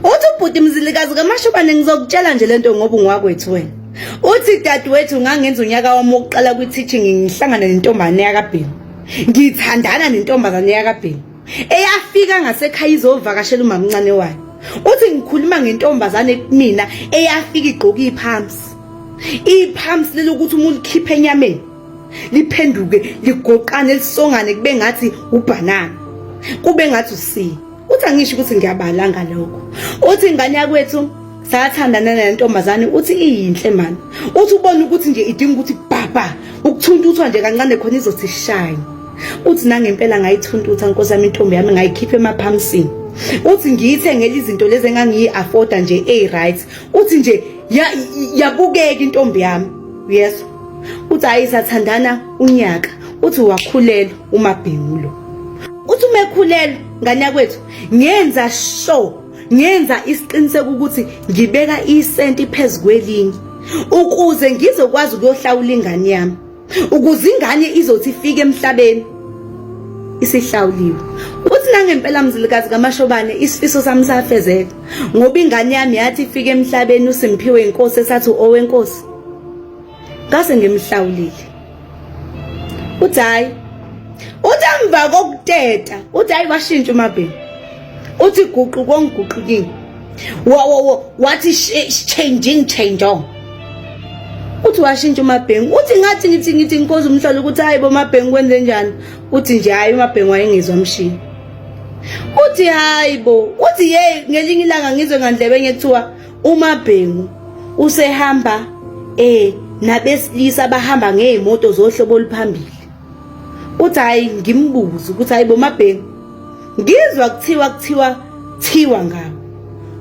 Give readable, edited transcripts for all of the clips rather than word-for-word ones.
Uthi ubhuti Mzilikazi kaMashobane ngizokutshela nje lento ngoba ungowakwethu wena. Uthi dadewethu ngangenza unyaka wami wokuqala kwi-teaching ngihlangana nentombazane yakabhemu. Ngithandana nentombazane yakabhemu. Eyafika ngasekhaya izovakashela umamncane wayo. Uthi ngikhuluma ngentombazane kumina eyafika igqoka iphamsi. Iphamsi lelokuthi umuntu ukhiphe enyameni. Liphenduke ligoqane lisongane kube ngathi ubhanana. Kube ngathi usi. Uthi angisho ukuthi ngiyabala ngalokho. Uthi ingane yakwethu sathandana nentombazane uthi iyinhle mani. Uthi ubona ukuthi nje idinga ukuthi baba ukuthuntuthwa nje kancane khona izothi shine. Uthi nangempela ngayithuntutha nkosi yami intombi yami ngayikhipha emaphamsini. Uthi ngiyithengele izinto lezi engangiyi-afforda nje ey-right. Uthi nje yabukeka intombi yami. Uyezwa? Uthi hayi sathandana unyaka. Uthi wakhulelwa uMabhengu lo. Uthi uma ekhulelwa ngane yakwethu ngenza sure ngenza isiqiniseko ukuthi ngibeka isenti phezu kwelinye ukuze ngizokwazi ukuyohlawula ingane yami ukuze ingane izothi ifike emhlabeni isihlawuliwe. Uthi nangempela Mzilikazi kaMashobane isifiso sami safezeka ngoba ingane yami yathi ifike emhlabeni uSimphiwe inkosi esathi owenkosi ngase ngimhlawulile. Uthi hayi uthi emva kokuteta uthi hayi washintsha uMabheni uthi guqu kongiguqukile wathi changing change on uthi washintsha uMabhengu uthi ngathi ngithi ngithi inkosi umhlolo ukuthi hayi bo Mabhengu kwenze njani uthi nje hayi uMabhengu wayengizwa mshini uthi hayi bo uthi hey ngelinye ilanga ngizwe ngandlebe enye kuthiwa uMabhengu usehamba eh nabesilisa abahamba ngezimoto zohlobo oluphambili. Uthi hayi ngimbuze ukuthi hayi boMabhengu ngizwa kuthiwa kuthiwa thiwa ngawo.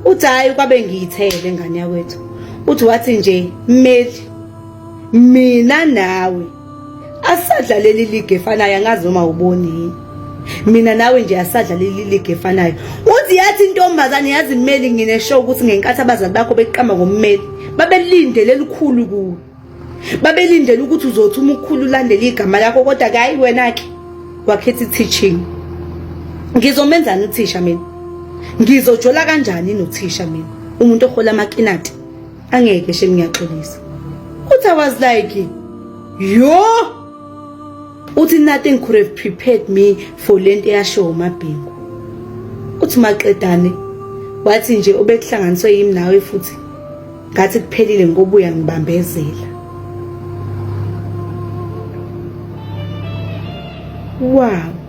Uthi hayi kwabe ngiyithele ngane yakwethu. Uthi wathi nje mmeli mina nawe asadlaleli league efanayo angazi noma uboni yini mina nawe nje asadlaleli league efanayo uthi yathi intombazane yazi mmeli ngine show ukuthi ngenkathi abazali bakho beqamba ngommeli babelindele elikhulu kuwe babelindele ukuthi uzothi uma ukhulu ulandele igama lakho kodwa ke hayi wena ke wakhetha i-teaching ngizomenzani uthisha mina ngizojola kanjani nothisha mina umuntu ohola amakinati angeke shem ngiyaxolisa uthi i was like yo uthi nothing could have prepared me for lento eyasho uMabhengu uthi maqedane wathi nje obekuhlanganiswe yimi nawe futhi ngathi kuphelile ngobuya ngibambezela wow.